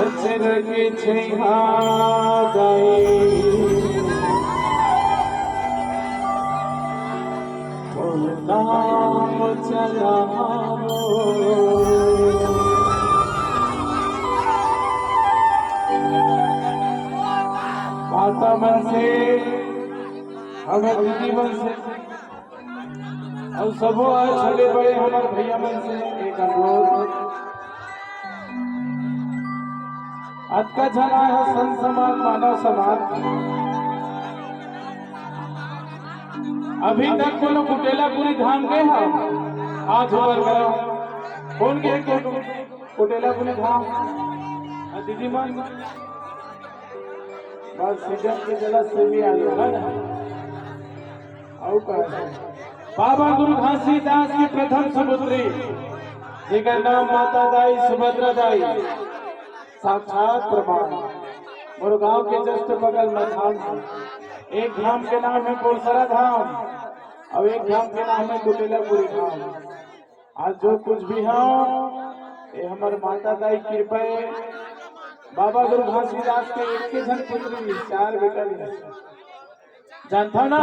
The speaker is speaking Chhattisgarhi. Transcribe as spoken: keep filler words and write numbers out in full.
अचरज छैहा दाई, तोर नाम चलावो। माता मन से, हमर दीदी मन से, अउ सबो छोटे बड़े हमर भैया मन से एक अनुरोध, अतका झन आए ह संत समाज, मानव समाज, अभी तक कोनो कुटेलापुरी धाम गए ह? हाथ ऊपर करो। कोन गए हे कुटेलापुरी धाम? हाँ, दीदी मन, बस सीजन के जला सेमी आलू है ना। अउ का? बाबा गुरु घासीदास के प्रथम सुपुत्री, जेकर नाम माता दाई सुभद्रा दाई, साक्षात प्रमाण। मोर गांव के just बगल में धाम है। एक धाम के नाम है पोलसरा धाम, अउ एक धाम के नाम है कुटेलापुरी धाम। आज जो कुछ भी हो, ये हमर माता दाई कृपा है। बाबा गुरु घासीदास के एक ही झन पुत्री, चार बेटा नहीं। जानथव ना,